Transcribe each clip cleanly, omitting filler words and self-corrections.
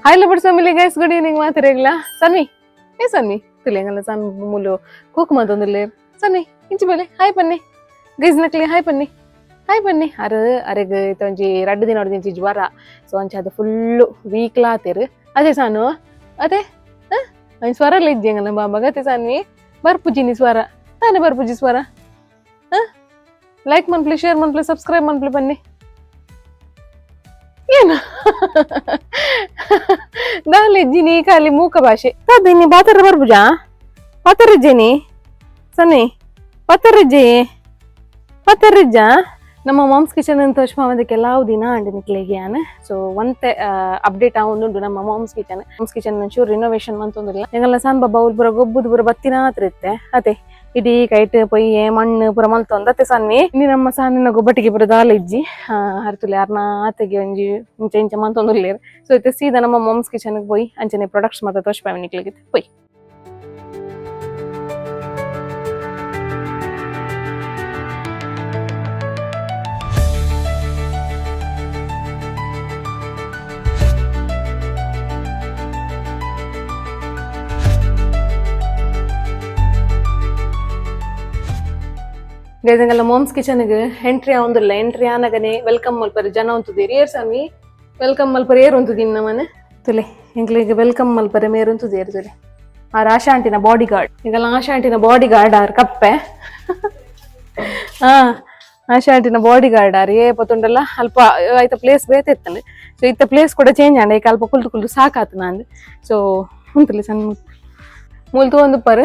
Hi ಲಬಡ್ family guys, good evening ಮಾತಿರಗ್ಲ. Sanvi, ಏ ಸನ್ವಿ, ತುಲೆಂಗಲ್ಲ ಸನ್ ಮುಲು cook ಮಂತೊಂದುಲ್ಲೆ. Sanvi, ಇಂಚಿ ಬಲೆ, ಹಾಯ್ ಪನ್ನಿ ಗೈಸ್ ನಕ್ಲಿ, ಹಾಯ್ ಪನ್ನಿ, ಹಾಯ್ ಪನ್ನಿ. ಅರೆ ಅರೆಗ್ ಇತ್ತೊಂಜಿ ರಡ್ಡು ದಿನ ಹೊಡ್ದಿಂಚಿ ಜ್ವರ. ಸೊ ಅಂಚ ಅದು ಫುಲ್ಲು ವೀಕ್ಲಾತೇರು. ಅದೇ ಸಾನು, ಅದೇ ಸ್ವರ ಇಜ್ಜಂಗಲ್ಲ ಬಾಬಾಗ. ಅತ್ತೆ ಸಾನ್ವಿ, ಬರ್ಪುಜಿನಿ ಸ್ವರ ತಾನೆ, ಬರ್ಪುಜಿ ಸ್ವರ. ಲೈಕ್ ಮನ್ಪ್ಲೆ, ಶೇರ್ ಮನ್ಪ್ಲೆ, ಸಬ್ಸ್ಕ್ರೈಬ್ ಮನ್ಪ್ಲೆ ಬನ್ನಿ. ಏನು ದಾಲೆ ಜಿನಿ, ಖಾಲಿ ಮೂಕ ಭಾಷೆ ತದ್ದು. ಇನ್ನಿ ಬಾತರ ಬರ್ಪುಜಾ? ಪಾತರಿಜ್ಜೇನಿ ಸನ್ನಿ, ಪಾತರಿಜ್ಜೆ, ಪಾತರಿಜ್ಜ. ನಮ್ಮ ಮಾಮ್ಸ್ ಕಿಚನ್ ಅಂತ ಕೆಲವು ದಿನ ಅಂಡ್ ನಿಕ್ಲೆಗೆ ಯಾನ್. ಸೊ ಒಂತೆ ಅಪ್ಡೇಟ್ ಆವೊಂದುಂಡು ನಮ್ಮ moms kitchen. Moms kitchen ಒಂಚೂರು ರಿನೋವೇಷನ್ ಮಂತೊಂದುಲ್ಲ. ಎಂಗಲ್ನ ಸಣ್ಣ ಬಾಬಾ ಉಲ್ ಪೂರ ಗೊಬ್ಬುದು ಪೂರ ಬತ್ತಿನಾತ್ರ ಇತ್ತೆ. ಅತೆ ಇಡೀ ಕೈಟ್ ಪೊಯ್ಯೆ ಮಣ್ಣು ಪೂರ ಮಲ್ತೊಂದು. ಅತ್ತೆ ಸನ್ನಿ, ಇನಿ ನಮ್ಮ ಸಾನಿನ ಗೊಬ್ಬಟಿಗೆ ಪೂರ ದಾಲ ಇಜ್ಜಿ. ಹರ್ತುಲೆ ಅರ್ನ ಆತೆಗೆ ಒಂಜಿ ಇಂಚ ಇಂಚ ಮಂತೊಂದುಲ್ಲೆರ್. ಸೊ ಇತ್ತೆ ಸೀದಾ ನಮ್ಮ ಮಾಮ್ಸ್ ಕಿಚನ್ ಪೋಯಿ ಅಂಚನೆ ಪ್ರೊಡಕ್ಟ್ಸ್ ಮಾತ ತೋಜ್ಪಾವೆ ನಿಕ್ಲೆಗ್ ಪೋಯಿ. ಗೈದಂಗೆಲ್ಲ ಮಾಮ್ಸ್ ಕಿಚನ್ಗೆ ಎಂಟ್ರಿ ಆವೊಂದುಲ್ಲ. ಎಂಟ್ರಿ ಆನಗನೆ welcome ಮಲ್ಪರೆ ಜನ ಉಂತುದೀರಿ. ಏರ್ ಸ್ವಾಮಿ welcome ಮಲ್ಪರೆ ಏರ್ ಉಂತುದೀನಿ ನಮ್ಮನೆ? ತುಲೆ, ಎಂಕ್ಲೆಗ್ welcome ಮಲ್ಪರೆ ಮೇರ್ ಉಂತುದೇರು. ತುಲೆ, ಆರ್ ಆಶಾ ಆಂಟಿನ ಬಾಡಿ ಗಾರ್ಡ್. ಈಗೆಲ್ಲ ಆಶಾ ಆಂಟಿನ body guard R ಕಪ್ಪೆ. ಹಾ, ಆಶಾ ಆಂಟಿನ body guard R. ಏ ಪತ್ತುಂಡಲ್ಲ ಅಲ್ಪ ಆಯ್ತ ಪ್ಲೇಸ್ ಬೇತೆ ಇತ್ತಂಡೆ. ಸೊ ಇತ್ತ ಪ್ಲೇಸ್ ಕೂಡ ಚೇಂಜ್ ಆಂಡ. ಈಗ ಅಲ್ಪ ಕುಲ್ತು ಕುಲ್ತು ಸಾಕಾತು ನಾಂದು. ಸೊ ಉಂತುಲೆ ಸಣ್ಣ ಮೂಲ್ತು ಒಂದು ಪರ್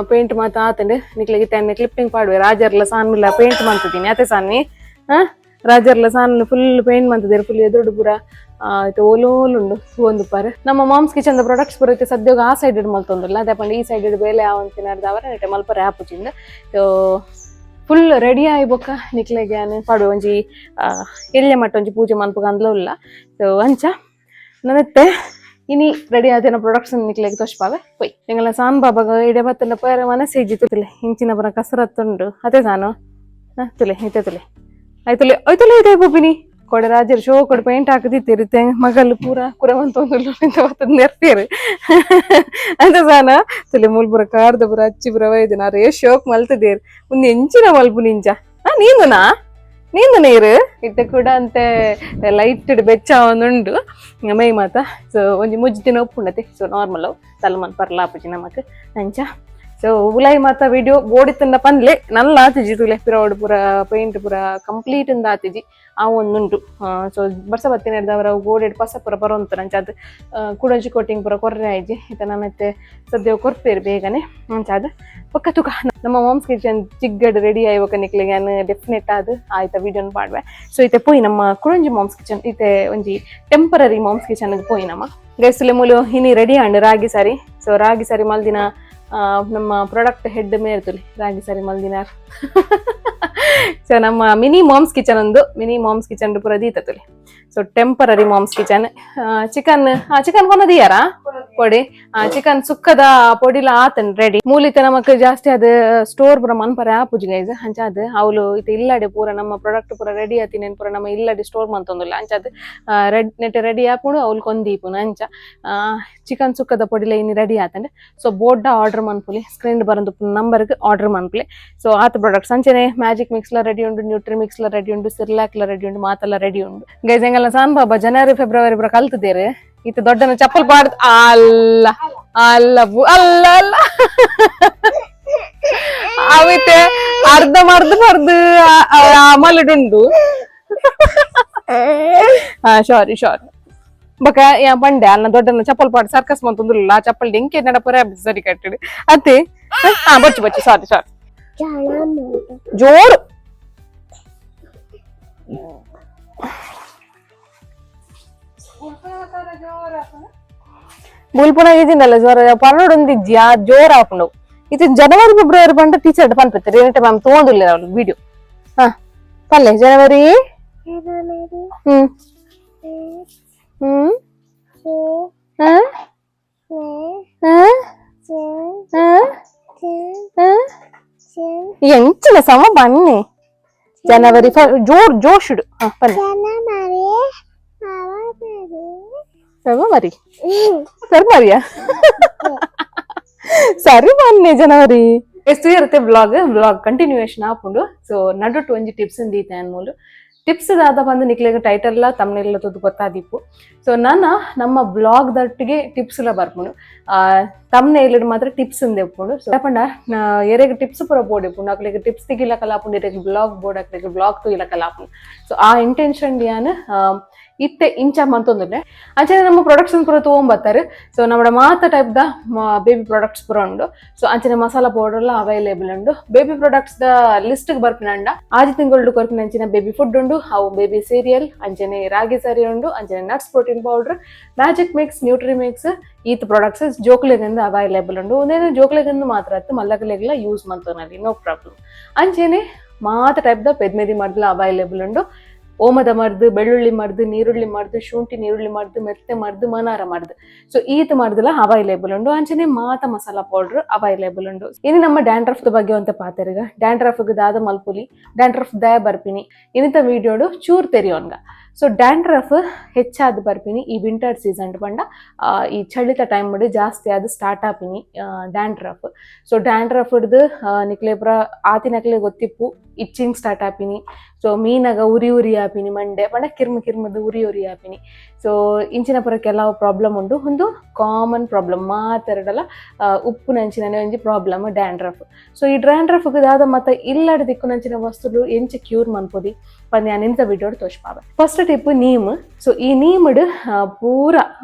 ಪೇಂಟ್ ಮಾತ ಆತಂಡೆ. ನಿಕ್ಲೆಗ್ ಇತ್ತೆ ಕ್ಲಿಪ್ಪಿಂಗ್ ಪಾಡುವೆ. ರಾಜರ್ಲ ಸಾನ್ಮಿಲ್ಲ ಪೇಂಟ್ ಮಂತಿದ್ದೀನಿ. ಅತೆ ಸಾನ್ವಿ? ಹಾ, ರಾಜರ್ಲ ಸಾನ್ ಫುಲ್ ಪೇಂಟ್ ಮಂತಿದ್ದಾರೆ. ಫುಲ್ ಎದುರುಡು ಪೂರ ಇತ್ತೆ ಓಲೋಲುಂಡು ಒಂದು ಪರ್. ನಮ್ಮ moms kitchen products ಪೂರ ಇತ್ತೆ ಸದ್ಯಗ ಆ ಸೈಡ್ ಮಲ್ತೊಂದುಲ್ಲ. ಅದೇ ಪಂಡ ಈ ಸೈಡ್ ಬೇಲೆ ಆವಂತಿನಾರ್ದವರ ನೆಟ್ಟೆ ಮಲ್ಪರೆ ಆಪುಜಿಂದ. So full ready ಆಯಿ ಬೊಕ್ಕ ನಿಕ್ಲೆಗ್ ಯಾನ್ ಪಾಡುವೆ. ಒಂಜಿ ಎಲ್ಯ ಮಟ್ಟ ಒಂಜಿ ಪೂಜೆ ಮನ್ಪುಗ ಅಂದ್ಲ ಉಲ್ಲ. ಸೊ ಅಂಚ ನನತ್ತೆ ಇನಿ ರೆಡಿ ಆದಿನ ಪ್ರೊಡಕ್ಟ್ಸ್ ನಿಕ್ಲೆಗ್ ತೋಜ್ಪಾವೆ ಪೊಯ್. ಎಂಗಲ ಸಾನ್ ಬಾಬಾಗ ಇಡೆ ಬತ್ತಂಡ ಪೇರೆ ಮನಸ್ಸು ಇಜ್ಜಿ. ತುಲೆ, ಇಂಚಿನ ಪುರ ಕಸರತ್ತುಂಡು. ಅದೇ ಸಾನು? ತುಲೆ, ಇತ್ತೆ ತುಲೆ, ಆಯ್ತುಲೆ, ಆಯ್ತುಲೆ ಇದೆ ಪೊಪಿನಿ. ಕೊಡೆ ರಾಜರು ಶೋ ಕೊಡೆ ಪೇಂಟ್ ಹಾಕದಿತ್ತೀರಿ. ಮಗಲ್ ಪೂರ ಕುರವಂತ ಬತ್ತದ ನೆರ್ಪೇರು ಅಂತ ಸಾನ. ತುಲೆ, ಮೂಲ್ ಪೂರ ಕಾರ್ದ ಪೂರ ಅಚ್ಚಿ ಪೂರ ಒಯ್ದಿನ. ಅರೇ ಶೋಕ್ ಮಲ್ತದೇರ್. ಒಂದು ಎಂಚಿನ ಮಲ್ಪು ನಿಂಚ ನೀಂದುನಾ? ನೀಂದು ನೀರು ಇತ್ತೆ ಕೂಡ ಅಂತೆ ಲೈಟ್ ಬೆಚ್ಚ ಒಂದುಂಡು ಮೈ ಮಾತ. ಸೊ ಒಂಜಿ ಮುಜ್ಜಿ ದಿನ ಉಪ್ಪುಂಡತೆ. ಸೊ ನಾರ್ಮಲ್ ತಲೆ ಮನ್ ಪರ್ಲಾಪುಜಿ ನಮಕ್ ಅಂಚ. ಸೊ ಉಲಾಯಿ ಮಾತ ವಿಡಿಯೋ ಬೋಡಿತ್ತಂಡ ಪನ್ಲೆ. ನಲ್ಲ ಆತಿಜಿ. ತುಲೆ, ಪಿರೋಡ್ ಪೂರ ಪೇಂಟ್ ಪೂರ ಕಂಪ್ಲೀಟ್ ಇಂದ ಆತಿಜಿ, ಆ ಒಂದುಂಟು. ಸೊ ಬರ್ಸ ಬತ್ತಿನ ಅವರ ಗೋಡೆಡ್ ಪಸ ಪೂರ ಬರೋಂತು. ಅಂಚ ಅದು ಕುಡಂಚಿ ಕೋಟಿಂಗ್ ಪೂರ ಕೊರ್ರೆ ಆಯ್ಜಿ. ಇತ್ತ ನನ್ನತ್ತೆ ಸದ್ಯ ಕೊರ್ಪೇರು ಬೇಗನೆ. ಅಂಚ ಅದು ಪಕ್ಕ ತುಕ. ನಮ್ಮ ಮಾಮ್ಸ್ ಕಿಚನ್ ಚಿಕ್ಕಡ್ ರೆಡಿ ಆಯ್ವಕ ನಿಕ್ಲೆಗೆ ಡೆಫಿನೆಟ್ ಅದು ಆಯ್ತಾ ವಿಡಿಯೋನ ಪಾಡ್ವೆ. ಸೊ ಇತ್ತೆ ಪೋಯಿ ನಮ್ಮ ಕುಡಂಜಿ ಮಾಮ್ಸ್ ಕಿಚನ್, ಇತ್ತೆ ಒಂಜಿ temporary moms kitchen ಪೋಯಿ. ನಮ್ಮ ಗೈಸುಲೆ ಮೂಲು ಇನಿ ರೆಡಿ ಆಂಡ್ ರಾಗಿ ಸಾರಿ. ಸೊ ರಾಗಿ ಸಾರಿ ಮಲ್ದಿನ ನಮ್ಮ ಪ್ರಾಡಕ್ಟ್ ಹೆಡ್ ಮೇರ್ತುಲಿ ರಾಗಿ ಸಾರಿ ಮಲ್ದಿನಾರ್. ಸೊ ನಮ್ಮ mini moms kitchen ಒಂದು mini moms kitchen ಪೂರ ದೀತುಲಿ. So temporary mom's kitchen. Chicken, chicken ಕೊನದಿಯಾರಾ ಪೊಡಿ, ಚಿಕನ್ ಸುಕ್ಕದ ಪೊಡಿಲ ಆತನ್ ರೆಡಿ. ಮೂಲಿತ ನಮಕ್ ಜಾಸ್ತಿ ಅದು ಸ್ಟೋರ್ ಪೂರ ಮನ್ಪರೆ ಆಪುಜಿ ಗೈಸ್. ಅಂಚ ಅದು ಅವ್ಲು ಇತ್ತೆ ಇಲ್ಲಡೆ ಪೂರ ನಮ್ಮ ಪ್ರಾಡಕ್ಟ್ ಪೂರ ರೆಡಿ ಆತಿನೇನು ಪೂರ ನಮ್ಮ ಇಲ್ಲಡೆ ಸ್ಟೋರ್ ಮಂತೊಂದುಲ್ಲ. ಅಂಚ ಅದು ರೆಡ್ ನೆಟ್ ರೆಡಿ ಆಪುಂಡು, ಅವ್ಲು ಕೊಂದೀಪುನು. ಅಂಚ ಚಿಕನ್ ಸುಕ್ಕದ ಪೊಡಿಲ ಇನಿ ರೆಡಿ ಆತಂಡೆ. ಸೊ ಬೋರ್ಡ ಆರ್ಡರ್ ಮನ್ಪುಲಿ, ಸ್ಕ್ರೀನ್ ಬರಂದು ನಂಬರ್ಗೆ ಆರ್ಡರ್ ಮನ್ಪುಲಿ. ಸೊ ಆತ ಪ್ರಾಡಕ್ಟ್ಸ್ ಅಂಚನೆ ಮ್ಯಾಜಿಕ್ ಮಿಕ್ಸ್ಲ ರೆಡಿ ಉಂಡು, ನ್ಯೂಟ್ರಿ ಮಿಕ್ಸ್ಲ ರೆಡಿ ಉಂಡು, ಸಿರ್ಲಾಕ್ಲ ರೆಡಿ ಉಂಡು, ಮಾತೆಲ್ಲ ರೆಡಿ ಉಂಡು ಗೈಸ್. ಎಂಗಲ್ಲ ಸಾನ್ ಬಾಬಾ ಜನವರಿ ಫೆಬ್ರವರಿ ಪೂರ ಕಲ್ತದೇರು. ಇತ್ತ ದೊಡ್ಡನ ಚಪ್ಪಲ್ ಪಾಡ್ ಅಲ್ಲ ಅಲ್ಲ ಅಲ್ಲ ಅಲ್ಲ ಅವಿತೆ ಅರ್ಧ ಮರ್ದು ಮರ್ದು ಮಲಡುಂಡು. ಹಾ, ಸಾರಿ ಸಾರಿ ಬಕ. ಯಾ ಬಂಡೆ ಅಲ್ಲ, ದೊಡ್ಡನ ಚಪ್ಪಲ್ ಪಾಡ್ ಸರ್ಕಸ್ ಮಂತೊಂದುಲ್ಲ. ಆ ಚಪ್ಪಲ್ ಡೆಂಕೆ ನಡಪುರ ಸರಿ ಕಟ್ಟಿಡು ಅತ್ತೆ. ಹಾ, ಬಚ್ಚು ಬಚ್ಚು, ಸಾರಿ ಸಾರಿ. ಜೋರು ಬುಲ್ಪುನ ಇಜಿಂದಲ್ಲ ಜ್ವರ ಪನ್ನೊಂದಿಜ್ಜಿ, ಆ ಜೋರ್ ಆಪುಂಡು. ಇದು ಜನವರಿ ಫೆಬ್ರವರಿ ಪಂಡ ಟೀಚರ್ ಪನ್ಪೆತ್ತಾರೆ ಏನಿಟ ಮ್ಯಾಮ್ ತೋಂದುಲ್ಲ ಅವಳು ವಿಡಿಯೋ. ಹಾ, ಪಲ್ಲೆ ಜನವರಿ. ಹ್ಮ್ ಹ್ಮ್ ಹ್ಮ್ ಹ್ಮ್ ಹ್ಮ್ ಎಂಚಿನ ಸಮ ಬನ್ನಿ. ಜನವರಿ ಜೋರ್ ಜೋಶುಡು. ಹಾ, ಪಲ್ಲೆ. February ಫೆಬ್ರವರಿಯಾ? ಸರಿ, ಬನ್ನಿ ಜನವರಿ ಎಷ್ಟು ಇರುತ್ತೆ. Vlog vlog continuation ಆಪುಂಡು. ಸೊ ನಡುಟು ಒಂಜಿ ಟಿಪ್ಸ್ ದೀತೆ ಅನ್ಮೂಲು. ಟಿಪ್ಸ್ ದಾದ ಬಂದು ನಿಕ್ಲೆಗ್ ಟೈಟಲ್ ತಮ್ನೆಲ್ಲ ತುದು ಗೊತ್ತಾದಿಪ್ಪು. ಸೊ ನನ್ನ ನಮ್ಮ ಬ್ಲಾಗ್ ದಟ್ಟಿಗೆ ಟಿಪ್ಸ್ ಎಲ್ಲ ಬರ್ಪುಂಡು, ತಮ್ನೆ ಮಾತ್ರ ಟಿಪ್ಸ್ ಉಪ್ಪುಂಡು. ಸೊ ಪಂಡ ಎರೆಗ್ ಟಿಪ್ಸ್ ಪೂರ ಬೋರ್ಡ್ ಇಪ್ಪುಂಡು, ಅಕ್ಲೆಗ್ ಟಿಪ್ಸ್ ತಿಗಿಲಕಲ ಆಪುಂಡು, ಎರೆಗ್ ಬ್ಲಾಗ್ ಬೋರ್ಡ್, ಅಕ್ಲೆಗ್ ಬ್ಲಾಗ್ ತುಗಿಲಕಲ ಆಪುಂಡು. ಸೊ ಆ ಇಂಟೆನ್ಷನ್ ಯಾನ್ ಇತ್ತೆ ಇಂಚ ಮಂತೊಂದುಲ್ಲೆ. ಅಂಚನೆ ನಮ್ಮ ಪ್ರೊಡಕ್ಟ್ಸ್ ಪೂರ ತಗೊಂಬತ್ತಾರೆ. ಸೊ ನಮ್ಮ ಮಾತ type the baby products ಪೂರ ಉಂಡು. ಸೊ ಅಂಚನೆ ಮಸಾಲ ಪೌಡರ್ ಎಲ್ಲ ಅವೈಲೇಬಲ್ ಉಂಡು. Baby products the list ಬರ್ಪಿನಂಡ, ಆಜಿ ತಿಂಗಳು ಕೊರ್ಪಿನ ಅಂಚಿನ ಬೇಬಿ ಫುಡ್ ಉಂಡು, ಅವು ಬೇಬಿ ಸೀರಿಯಲ್, ಅಂಚನೆ ರಾಗಿ ಸರಿ ಉಂಡು, ಅಂಚನೆ nuts protein powder, magic mix, nutri mix, ಈತ್ ಪ್ರಾಡಕ್ಟ್ಸ್ ಜೋಕ್ಲೆಗಿಂದ ಅವೈಲೇಬಲ್ ಉಂಡು. ಒಂದೇನು ಜೋಕ್ಲೆಗಿಂದ ಮಾತ್ರ ಅತ್ತು, ಮಲ್ಲಕಲೆಗೆಲ್ಲ ಯೂಸ್ ಮಂತೊನಲ್ಲಿ, ನೋ ಪ್ರಾಬ್ಲಮ್. ಅಂಚನೆ ಮಾತ ಟೈಪ್ the ಪೆದ್ಮೆದಿ ಮರ್ದ್ಲ ಅವೈಲೇಬಲ್ ಉಂಡು. ಓಮದ ಮರ್ದು, ಬೆಳ್ಳುಳ್ಳಿ ಮರ್ದು, ನೀರುಳ್ಳಿ ಮರ್ದು, ಶುಂಠಿ ನೀರುಳ್ಳಿ ಮರ್ದು, ಮೆತ್ತೆ ಮರ್ದು, ಮನಾರ ಮರ್ದು. ಸೊ ಈತ ಮರ್ದುಲ ಅವೈಲೇಬಲ್ ಉಂಡು. ಅಂಚನೆ ಮಾತ ಮಸಾಲ ಪೌಡರ್ ಅವೈಲೇಬಲ್ ಉಂಡು. ಇನ್ನು ನಮ್ಮ ಡ್ಯಾಂಡ್ರಫ್ ಬಗ್ಗೆ ಅಂತ ಪಾತೆರ್ಗ. ಡ್ಯಾಂಡ್ರಫ್ ದಾದ ಮಲ್ಪುಲಿ, ಡ್ಯಾಂಡ್ರಫ್ ದಾಯ ಬರ್ಪಿನಿ, ಇನ್ನಿತ ವಿಡಿಯೋಡು ಚೂರ್ ತೆರಿಯೋನ್ಗ. ಸೊ ಡ್ಯಾಂಡ್ರಫ್ ಹೆಚ್ಚಾದ್ ಬರ್ಪಿನಿ ಈ ವಿಂಟರ್ ಸೀಸನ್ ಪಂಡ ಈ ಚಳಿತ ಟೈಮ್ ಜಾಸ್ತಿ ಆದ್ ಸ್ಟಾರ್ಟ್ ಆಪಿನಿ dandruff. So dandruff ಹಿಡ್ದು ನಿಕ್ಲೆ ಪುರ ಆತಿನಕ್ಲೆ ಗೊತ್ತಿಪ್ಪು, ಇಚ್ಚಿಂಗ್ ಸ್ಟಾರ್ಟ್ ಆಪಿನಿ. ಸೊ ಮೀನಾಗ ಉರಿ ಉರಿ ಆಪಿನಿ, ಮಂಡೆ ಪಂಡ ಕಿರ್ಮ ಕಿರ್ಮದ ಉರಿ ಉರಿ ಆಪಿನಿ. ಸೊ ಇಂಚಿನ ಪುರ ಕೆಲವು ಪ್ರಾಬ್ಲಮ್ ಉಂಡು. ಒಂದು ಕಾಮನ್ ಪ್ರಾಬ್ಲಮ್ ಮಾತೆರಡಲ ಉಪ್ಪುನಂಚಿನ ಒಂಜಿ problem dandruff. So ಈ ಡ್ಯಾಂಡ್ರಫ್ ದಾದ ಮತ್ತ ಇಲ್ಲಡ ದಿಕ್ಕುನಂಚಿನ ವಸ್ತುಲು ಎಂಚ ಕ್ಯೂರ್ ಮನ್ಪೊದಿ ಪಂದ್ ಯಾನ್ ಇಂತ ವಿಡಿಯೋಡ್ ತೋಜ್ಪಾವೆ. First tip neem. So ಈ ನೀಮ್ಡ್ ಪೂರ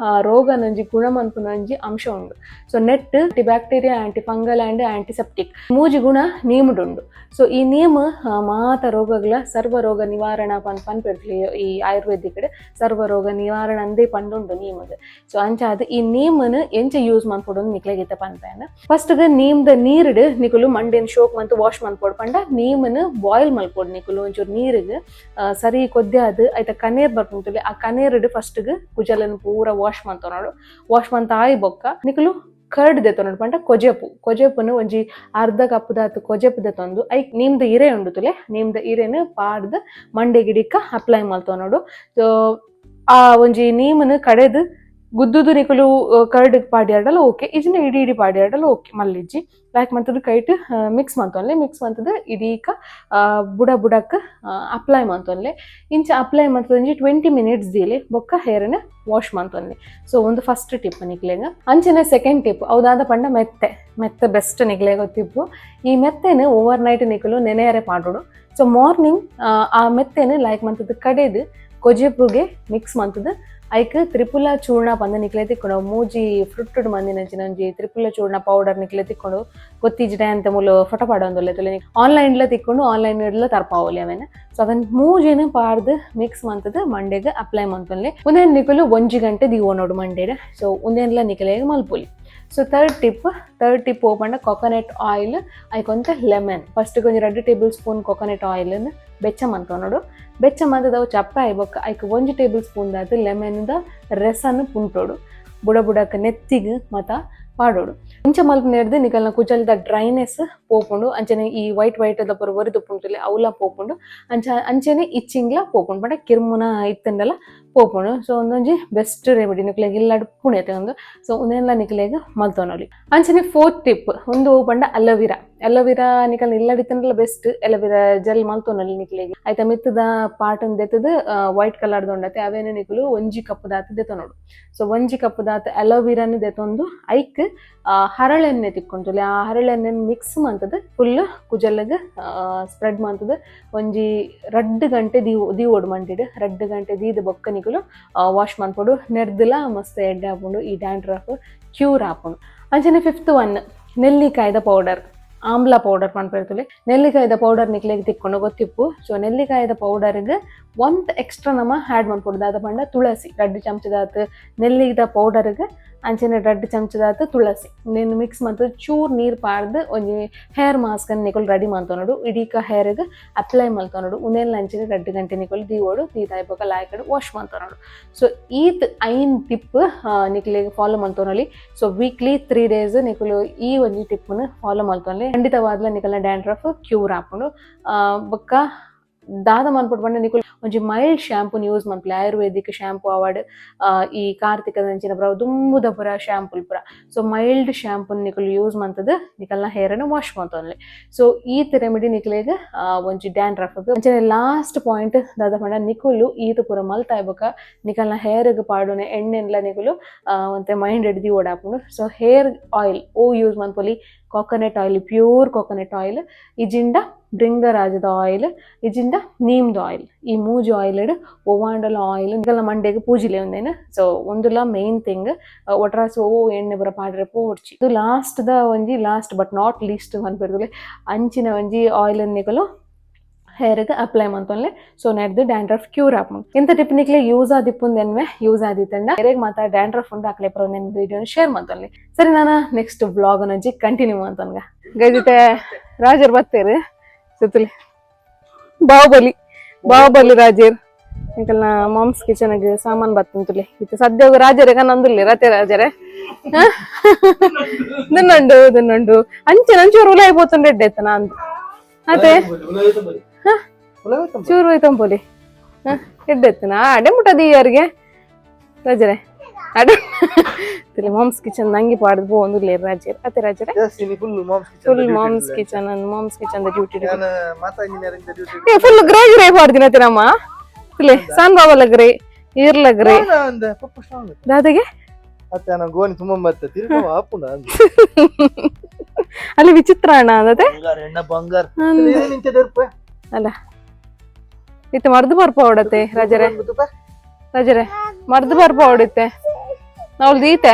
ರೋಗನೊಂಜಿ ಗುಣ ಮನ್ಪುನೊಂಜಿ ಅಂಶ ಉಂಡು. ಸೊ ನೆಟ್ bacteria, anti fungal and antiseptic ಮೂಜಿ ಗುಣ ನೀಮ್ಡ್ ಉಂಡು. ಸೊ ಈ ನೀಮ್ ಮಾತ ರೋಗಗಳ ಸರ್ವ ರೋಗ ನಿವಾರಣ ಪನ್ ಪನ್ಪೆರ್ಲಿ. ಈ ಆಯುರ್ವೇದಿಕ್ ಸರ್ವ ರೋಗ ನಿವಾರಣ ಅಂದೇ ಪಂಡುಂಡು ನೀಮಗ್. ಸೊ ಅಂಚಾದ್ ಈ ನೀಮನ್ ಎಂಚ ಯೂಸ್ ಮನ್ಪೊಡು ನಿಕ್ಲೆಗ್ ಇತ್ತ ಪನ್ಪೇನ. ಫಸ್ಟ್ ನೀಮ್ದ ನೀರ್ಡ್ ನಿಕುಲು ಮಂಡೆನ್ ಶೋಕ್ ಮಂತ್ ವಾಶ್ ಮನ್ಪೊಡು. ಪಂಡ ನೀಮನ್ ಬಾಯ್ಲ್ ಮಲ್ಪೊಡು ನಿಕುಲು ಒಂಚೂರು ನೀರಿಗೆ. ಸರಿ ಕೊದ್ದೆ ಅದು ಐತ ಕನೇರ್ ಬರ್ಪುಂಟುಲೆ, ಆ ಕನೇರ್ಡ್ ಫಸ್ಟ್ ಕುಜಲನ್ ಪೂರ ವಾಶ್ ಮಂತೊನೋಡು. ವಾಶ್ ಮಂತ ಆಯಿ ಬೊಕ್ಕ ನಿಕುಲು ಕರ್ಡ್ ದೆತ್ತೊನೊಡು. ಪಂಡ ಕೊಜೆಪು. ಕೊಜೆಪುನು ಒಂಜಿ ಅರ್ಧ ಕಪ್ ದಾತ್ ಕೊಜೆಪು ದೆತ್ತೊಂದು ಐಕ್ ನೀಮ್ದ ಇರೆ ಉಂಡು ತುಲೆ, ನೀಮ್ದ ಇರೆನ್ ಪಾಡ್ದ್ ಮಂಡೆ ಗಿಡಿಕ್ಕ ಅಪ್ಲೈ ಮಲ್ತೊನೊಡು. ಸೊ ಆ ಒಂಜಿ ನೀಮನ್ ಕಡೆದ್ ಗುದ್ದುದು ನಿಕುಲು ಕರ್ಡ್ ಪಾಡ್ಯಾರ್ಡಲ ಓಕೆ, ಇಜಿನ ಇಡೀ ಇಡೀ ಪಾಡ್ಯಾರ್ಡಲ ಓಕೆ, ಮಲ್ಲಿಜ್ಜಿ. ಲೈಕ್ ಮಂತದ ಕೈಟ್ ಮಿಕ್ಸ್ ಮಂತೊನ್ಲೆ. ಮಿಕ್ಸ್ ಮಂತದ ಇಡೀಕ ಬುಡ ಬುಡಕ್ ಅಪ್ಲೈ ಮಂತೊನ್ಲೆ. ಇಂಚ ಅಪ್ಲೈ ಮಂತದ ಒಂಜಿ 20 ಮಿನಿಟ್ಸ್ ದೀಲೆ, ಬೊಕ್ಕ ಹೇರ್ನ ವಾಶ್ ಮಂತೊನ್ಲೆ. ಸೊ ಒಂದು ಫಸ್ಟ್ ಟಿಪ್ ನಿಕ್ಲೆಗ್. ಅಂಚನೆ ಸೆಕೆಂಡ್ ಟಿಪ್ ಅವ್ದಾದ ಪಂಡ ಮೆತ್ತೆ. ಮೆತ್ತೆ ಬೆಸ್ಟ್, ನಿಕ್ಲೆ ಗೊತ್ತಿಪ್ಪು. ಈ ಮೆತ್ತೆನ ಓವರ್ ನೈಟ್ ನಿಕುಲು ನೆನೆಯರೆ ಪಾಡೋಡು. ಸೊ ಮಾರ್ನಿಂಗ್ ಆ ಮೆತ್ತೆನ ಲೈಕ್ ಮಂತದ ಕಡೆದು ಕೊಜೆಪುಗೆ ಮಿಕ್ಸ್ ಮಂತದ ಐಕ್ ತ್ರಿಪುಲ ಚೂರ್ಣ ಪಂದ್ ನಿಕ್ಲೆ ತಿಕ್ಕೊಂಡು, ಮೂಜಿ ಫ್ರುಟ್ಟುಡ್ ಮಂದಿನಂಚಿನ ಒಂಜಿ ತ್ರಿಪುಲ ಚೂರ್ಣ ಪೌಡರ್ ನಿಕ್ಲೆ ತಿಕ್ಕೊಂಡು. ಗೊತ್ತಿಜ್ಡೆ ಅಂತ ಮೂಲು ಫೋಟೋ ಪಾಡೊಂದುಲ್ಲೆ ತುಲೆ. ಆನ್ಲೈನ್ ತಿಕ್ಕೊಂಡು, ಆನ್ಲೈನ್ ಇಡ್ಲ ತರ್ಪಾವೊಲಿ ಅವೆನ್. ಸೊ ಅವನ್ ಮೂಜಿನ ಪಾಡ್ದು ಮಿಕ್ಸ್ ಮಂತದ ಮಂಡೆಗ್ ಅಪ್ಲೈ ಮಂತೊನ್ಲೆ. ಉಂದೆನ್ ನಿಕುಲು ಒಂಜಿ ಗಂಟೆ ದೀವೊನೊಡು ಮಂಡೆಡ್. ಸೊ ಉಂದೆನ್ಲ ನಿಕಲೆಗ್ ಮಲ್ಪೊಲಿ. So third tip. Third tip ಪಂಡ ಕೊಕೊನಟ್ ಆಯಿಲ್, ಐಕೊಂತ ಲೆಮನ್. ಫಸ್ಟ್ ಒಂಜಿ 2 table spoon coconut oil ಬೆಚ್ಚ ಮಂತೊನೊಡು. ಬೆಚ್ಚ ಮಂತದವು ಚಪ್ಪೆ ಆಯ್ಬೊಕ್ಕ ಐಕ್ 1 ಟೇಬಲ್ ಸ್ಪೂನ್ ದಾತ್ ಲೆಮನ್ ದ ರಸನ್ ಪುಂಟೋಡು. ಬುಡ ಬುಡಕ್ ನೆತ್ತಿಗ್ ಮತ ಪಾಡೋಡು. ಇಂಚ ಮಲ್ಪುನೆರ್ದ್ ನಿಕಲ್ನ ಕುಜಲ್ದ ಡ್ರೈನೆಸ್ ಪೋಪುಂಡು. ಅಂಚನೆ ಈ ವೈಟ್ ವೈಟ್ ದ ಪೂರ ಒರಿದು ಉಪ್ಪುಂಡು, ಅವ್ಲ ಪೋಪುಂಡು. ಅಂಚ ಅಂಚನೆ ಇಚ್ಚಿಂಗ್ಲ ಪೋಪುಂಡು, ಪಂಡ ಕಿರ್ಮುನ ಇತ್ತಂಡಲ ಪೋಪುಂಡು. ಸೊ ಒಂದೊಂಜಿ ಬೆಸ್ಟ್ ರೆಮಿಡಿ ನಿಕ್ಲೆಗ್ ಇಲ್ಲಡ್ ಪುಣೆತೆ ಒಂದು. ಸೊ ಉಂದೆನ್ಲ ನಿಕ್ಲೆಗ್ ಮಲ್ತೊನೊಲಿ. ಅಂಚನೆ ಫೋರ್ತ್ ಟಿಪ್ ಒಂದು ಪಂಡ aloe vera. Aloe vera ನಿಕಲ್ ಇಲ್ಲಡಿತ್ತಂಡಲ best. Aloe vera gel ಮಲ್ತೊನೊಲಿ ನಿಕ್ಲೆಗ್. ಐತ ಮಿತ್ತದ ಪಾರ್ಟ್ ದೆತ್ತದು ವೈಟ್ ಕಲರ್ ಉಂಡತೆ, ಅವೇನು ನಿಕುಲು ಒಂಜಿ ಕಪ್ ದಾತ್ ದೆತ್ತೊನೊಡು. ಸೊ ಒಂಜಿ ಕಪ್ ದಾತ್ ಅಲೋವಿರಾನ್ ದೆತ್ತೊಂದು ಐಕ್ ಹರಳೆಣ್ಣೆ ತಿಕ್ಕೊಂತುಲೆ, ಆ ಹರಳೆಣ್ಣೆ ಮಿಕ್ಸ್ ಮಂತದ ಫುಲ್ ಕುಜಲ್ಗ್ ಸ್ಪ್ರೆಡ್ ಮಂತದ ಒಂಜಿ 2 ಗಂಟೆ ದೀವು ದೀವೊಡು ಮಂಡಿಡ್. 2 ಗಂಟೆ ದೀದ ಬೊಕ್ಕ ನಿಕುಲು ವಾಶ್ ಮನ್ಪೊಡು. ನೆರ್ದಲ ಮಸ್ತ್ ಎಡ್ಡೆ ಆಪುಂಡು, ಈ ಡ್ಯಾಂಡ್ರಫ್ ಕ್ಯೂರ್ ಆಪುಂಡು. ಅಂಚನೆ ಫಿಫ್ತ್ ಒನ್ ನೆಲ್ಲಿಕಾಯ್ದ ಪೌಡರ್, ಆಮ್ಲ ಪೌಡರ್ ಪನ್ಪಿರ್ತುಲೆ. ನೆಲ್ಲಿಕಾಯ್ದ ಪೌಡರ್ ನಿಕ್ಲೆಗ್ ತಿಕ್ಕೊಂಡು ಗೊತ್ತಿಪ್ಪು. ಸೊ ನೆಲ್ಲಿಕಾಯ್ದ ಪೌಡರ್ಗ್ ಒಂತ್ ಎಕ್ಸ್ಟ್ರಾ ನಮ ಆ್ಯಡ್ ಮನ್ಪೊಡು. ದಾದ ಪಂಡ ತುಳಸಿ. 2 ಚಮಚದಾತ್ ನೆಲ್ಲಿದ ಪೌಡರ್ಗ್ ಅಂಚನೆ 2 ಚಮಚದಾತ್ ತುಳಸಿ ನೆನ್ ಮಿಕ್ಸ್ ಮಂತ್ ಚೂರ್ ನೀರ್ ಪಾಡ್ದ್ ಒಂಜಿ ಹೇರ್ ಮಾಸ್ಕ್ ನಿಕುಲು ರೆಡಿ ಮಲ್ತೊನೊಡು. ಇಡೀಕ ಹೇರ್ಗ್ ಅಪ್ಲೈ ಮಲ್ತೊನೊಡು. ಉಂದೆನ್ಲ ಅಂಚನೆ 2 ಗಂಟೆ ನಿಕುಲು ದೀವೊಡು. ದೀದಾಯಿ ಬೊಕ್ಕ ಲಾಯ್ಕಡ್ ವಾಶ್ ಮಲ್ತೊನೊಡು. ಸೊ ಈತ್ ಐನ್ ಟಿಪ್ ನಿಕ್ಲೆಗ್ ಫಾಲೋ ಮಲ್ತೊನೊಲಿ. So weekly 3 days ನಿಕುಲು ಈ ಒಂಜಿ ಟಿಪ್ನು ಫಾಲೋ ಮಲ್ತೊನ್ಲೆ, ಖಂಡಿತವಾದ್ಲ ನಿಕಲ್ನ ಡ್ಯಾಂಡ್ರಫ್ ಕ್ಯೂರ್ ಆಪುಂಡು. ಬೊಕ್ಕ ದಾದ ಮನ್ಪೊಡು ಪಂಡ ನಿಕುಲು ಒಂಜಿ ಮೈಲ್ಡ್ ಶಾಂಪೂನ್ ಯೂಸ್ ಮನ್ಪುಲೆ, ಆಯುರ್ವೇದಿಕ್ ಶಾಂಪೂ ಆವಡ್, ಈ ಕಾರ್ತಿಕದಂಚಿನ ಪೂರ ದುಂಬುದ ಪೂರ ಶಾಂಪೂಲ್ ಪೂರ. ಸೊ ಮೈಲ್ಡ್ ಶಾಂಪೂನ್ ನಿಕುಲು ಯೂಸ್ ಮಂತುದು ನಿಕಲ್ನ ಹೇರ್ ನ್ ವಾಶ್ ಮಂತೊನ್ಲೆ. ಸೊ ಈತ್ ರೆಮಿಡಿ ನಿಕಲೆಗ್ ಒಂಜಿ ಡ್ಯಾಂಡ್ರಫ್. ಅಂಚನೆ ಲಾಸ್ಟ್ ಪಾಯಿಂಟ್ ದಾದ ಪಂಡ, ನಿಕುಲು ಈತ್ ಪೂರ ಮಲ್ತಾಯ್ ಬೊಕ ನಿಕಲ್ನ ಹೇರ್ ಗ್ ಪಾಡುನ ಎಣ್ಣೆನ್ಲ ನಿಕುಲು ಒಂತೆ ಮೈಂಡ್ ಡ್ ದೀವೊಡಾಪುಂಡು. So hair oil ಓ ಯೂಸ್ ಮನ್ಪೊಲಿ? Coconut oil, pure coconut oil ಇಜಿಂಡ ಭೃಂಗರಾಜದ oil, ಇಜಿಂಡ ನೀಮ್ದ oil. ಈ ಮೂಜಿ ಆಯಿಲ್ ಒವ್ವಾಂಡಲ ಆಯಿಲ್ ನಿಕಲ್ನ ಮಂಡೆಗ್ ಪೂಜಿಲೆ ಉಂದೇನು. ಸೊ ಒಂದುಲ ಮೇನ್ ಥಿಂಗ್. ಒಟ್ರಾಸಿ ಓ ಎಣ್ಣೆ ಪೂರ ಪಾಡ್ರೆ ಪೋವೊಡ್ಚಿ. ಇದು ಲಾಸ್ಟ್ ದ ಒಂಜಿ, last but not list ಪನ್ಪೆರ್ ಅಂಚಿನ ಒಂಜಿ ಆಯಿಲ್ ನಿಕುಲು ಹೇರ್ ಗ್ ಅಪ್ಲೈ ಮಂತೊನ್ಲೆ. ಸೊ ನೆರ್ದ್ ಡ್ಯಾಂಡ್ರಫ್ ಕ್ಯೂರ್ ಆಪುಂಡು. ಇಂತ ಟಿಪ್ ನಿಕ್ಲೆ ಯೂಸ್ ಆದಿಪ್ಪುಂದೆನ್ವೆ. ಯೂಸ್ ಆದಿತ್ತಂಡ ಹೇರೆಗ್ ಮಾತ ಡ್ಯಾಂಡ್ರಫ್ ಉಂಡು ಅಕ್ಲೆ ಪೂರ ಒಂದೆನ್ ವಿಡಿಯೋ ಶೇರ್ ಮಂತೊನ್ಲೆ. ಸರಿ, ನಾನು ನೆಕ್ಸ್ಟ್ ವ್ಲಾಗ್ ನಂಜಿ ಕಂಟಿನ್ಯೂ ಮಂತೊನ್ಗ. ಗೈಸ್, ರಾಜರ್ ಬತ್ತೇರು ಸುತ್ತಲಿ. ಬಾಹುಬಲಿ, ಬಾಹುಬಲಿ ರಾಜೇರ್. ಎಂಕಲ್ನ ಮಾಮ್ಸ್ ಕಿಚನ್ ಸಾಮಾನ್ ಬತ್ತಂತುಲೆ. ಇತ್ತೆ ಸದ್ಯ ರಾಜರೇ ಕನ್ನಂದುಲ್ಲೆ ರತೆ ರಾಜರೇ ದಿನ್ನಂಡು ದಿನ್ನಂಡು ಅಂಚೆ ನಂಚೂರು ಉಲಾಯಿ ಪೋತುಂಡು ಎಡ್ಡೆ ಅಂದು ಅತೆ ಚೂರು ಹೋಯ್ತಂಪೊಲಿ ಎಡ್ಡೆತ್ತನ ಅಡೆ ಮುಟ್ಟದಿ ಯಾರಿಗೆ ರಾಜರೇ ಅಡೆ ತಿಳಿ. ಮಾಮ್ಸ್ ಕಿಚನ್ ನಂಗೆ ಪಾಡ್ದು ಪೋವೊಂದುಲ್ಲೆರ್ ರಾಜೇರ್ ಅತೆ ರಾಜರೇ? Full. Full moms kitchen, moms kitchen duty. ಮಾತಾ engineering duty. ಏ, full grey grey ಪಾಡ್ದಿನ ನಮ್ಮ ತುಲೆ. ಸಾನ್ ಬಾಬಲ ಗ್ರೇ, ಈರ್ಲ ಗ್ರೇ. ಪಪ್ಪ ಸ್ಟ್ರಾಂಗ್. ದಾದಗೆ? ಅತ್ತೆ, ನಾನು ಗೋನಿ ತುಂಬ ಮತ್ತೆ ತಿರ್ಗ ಆಪುಂಡ. ಅಲ್ಲಿ ವಿಚಿತ್ರ ಅಣ್ಣ ಅದತೆ. ಬಂಗಾರ ಎಣ್ಣ ಬಂಗಾರ ನಿಂತ. ಅಲ್ಲ, ಇತ್ತೆ ಮರ್ದು ಬರ್ಪ ಹೊಡತೆ ರಾಜರೇ. ರಾಜರೇ, ಮರ್ದು ಬರ್ಪ ಹೊಡಿತೆ ನಾವು ದೀತೆ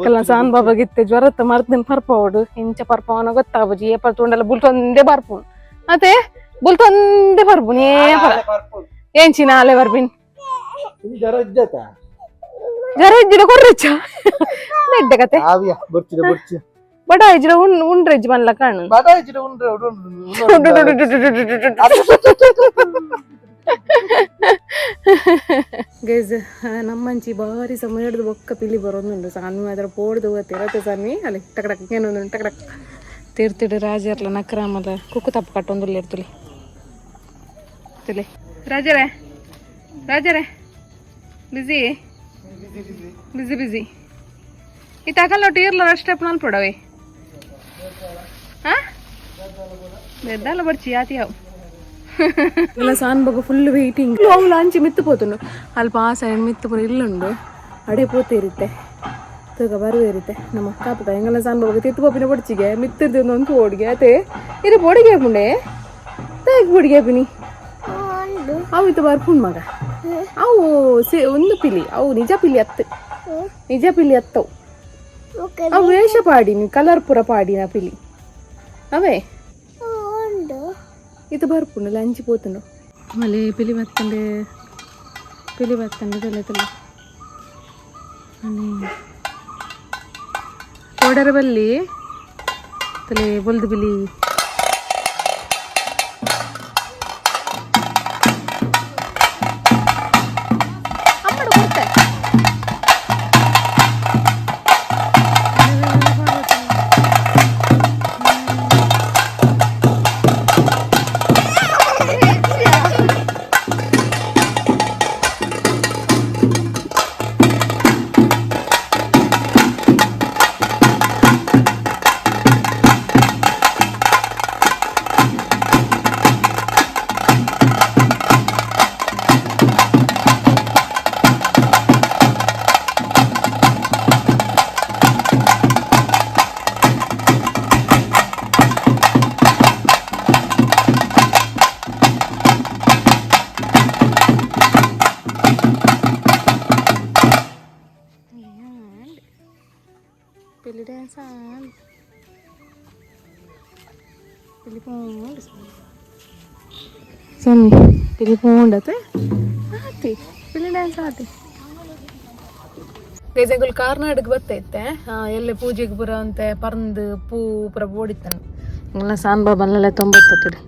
ಕಲ್ಲ. ಸಾನ್ ಬಾಬಾಗಿತ್ತೆ ಜ್ವರತ್ತ ಮರ್ದಿನ ಪರ್ಪ ಹೊಡು. ಇಂಚ ಪರ್ಪವನ ಗೊತ್ತಾಬುಜಿ. ಏಪ ತೂಂಡಲ ಬುಲ್ತೊಂದೇ ಬರ್ಪುನ್ ಅತೆ, ಬುಲ್ತೊಂದೇ ಬರ್ಪುನ್. ಏ ಪರ ಏಂಚಿನ ಅಲೆ ಬರ್ಪಿನ್. ಜ್ವರ ಇದ್ದಾತ? ಜ್ವರ ಇಜ್ಜಿಡ ಕೊರ್ರೆಚ್ಚ ನೆಡ್ಡೆ ಕತೆ. ಆವಿಯ ಬರ್ಚಿದ ಬರ್ಚಿ. ಬಡ ಇಜ್ಜಿಡ ಉಣ್ ಉಂಡ್ರೆಜ್ಜಿ ಬನ್ಲ ಕಾಣು. ಬಡ ಇಜ್ಜಿಡ ಉಂಡ್ರೆ. ಗೈಸ್, ನಮ್ಮಂಚಿ ಬಾರಿ ಸಮಯ ಹಿಡ್ದು ಬೊಕ್ಕ ಪಿಲಿ ಬರೋದುಂಡು. ಸಾನ್ವಿ ಅದರ ಪೋಡ್ದು ಹೋಗ್ತಿರತ್ತೆ. ಸಾನ್ವಿ ಅಲ್ಲಿ ಟಕಡಕ್ ಏನೊಂದು ಟಕಡಕ್ ತೀರ್ತಿಡು. ರಾಜರ್ಲ ನಕ್ರಾಮಲ ಕುಕ್ಕು ತಪ್ಪು ಕಟ್ಟೊಂದುಲ್ಲ ಇರ್ತುಲಿ ತುಲಿ. ರಾಜರೇ, ರಾಜರೇ, ಬಿಸಿ ಬಿಸಿ ಬಿಸಿ. ಈ ತಕಲ್ಲೊಟ್ಟು ಇರ್ಲ ಸ್ಟೆಪ್ ಮಲ್ಪಡವೆ. ಹಾ, ಬೆದ್ದಾಲ ಬರ್ಚಿ ಯಾತಿ ಅವು ಇಲ್ಲ. ಸಾನ್ ಬಗ ಫುಲ್ ವೆಯ್ಟಿಂಗ್. ಅವು ಅಂಚಿ ಮಿತ್ತು ಪೋತುಂಡು. ಅಲ್ಪ ಆ ಸೈಡ್ ಮಿತ್ತು ಪೂರ ಇಲ್ಲುಂಡು. ಅಡೆ ಪೋತೇರಿತ್ತೆ ತೂಕ ಬರುವೇರಿತ್ತೆ. ನಮ್ಮ ಕಾಪುಕ ಎಂಗಲ ಸಾನ್ ಬಗ ತಿತ್ತು ಪೋಪಿನ ಪೊಡ್ಚಿಗೆ ಮಿತ್ತಿದ್ದು ಒಂದು ಓಡಿಗೆ ಅತೆ. ಇದು ಪೊಡಿಗೆ ಪುಂಡೆ ತಾಯಿಗೆ ಪೊಡಿಗೆ ಪಿನಿ. ಅವು ಇತ್ತು ಬರ್ಪುಂಡು ಮಗ. ಅವು ಸೆ ಒಂದು ಪಿಲಿ. ಅವು ನಿಜ ಪಿಲಿ ಅತ್ತು, ನಿಜ ಪಿಲಿ ಅತ್ತವು. ಅವು ವೇಷ ಪಾಡಿನಿ, ಕಲರ್ ಪೂರ ಪಾಡಿನ ಪಿಲಿ ಅವೇ. ಇದು ಬರ್ಪುಂಡು ಲಂಚ್ ಪೋತುಂಡು. ಮಲೆ ಪಿಲಿ ಬತ್ತಂಡೆ, ಪಿಲಿ ಬತ್ತಂಡೆ. ತಲೆ ತಲೆ ಪೋಡರ ಬಲ್ಲಿ ತಲೆ ಬೊಲ್ದು ಬಿಲಿ. ಅಮ್ಮಡ ಕೊಡ್ತೆ. ಪಿಲಿ ಡ್ಯಾನ್ಸ್, ಪಿಲಿ ಪೋಂಡು. ಸನ್ನಿ ಪಿಲಿ ಪೋಂಡತೆ ಆತಿ, ಪಿಲಿ ಡ್ಯಾನ್ಸ್ ಆತಿ. ಗೈಸ್, ಎಂಕುಲು ಕಾರ್ನಾಡಕ್ಕೆ ಬತ್ತೈತೆ. ಎಲ್ಲೆ ಪೂಜೆಗೆ ಪೂರ ಅಂತೆ ಪರ್ಂದು ಪೂ ಪೂರ ಬೋಡಿತ್ತಾನೆ. ಎಲ್ಲ ಸಾನ್ ಬಾಬನ್ನೆಲ್ಲ ತೊಂಬತ್ತುಡಿ.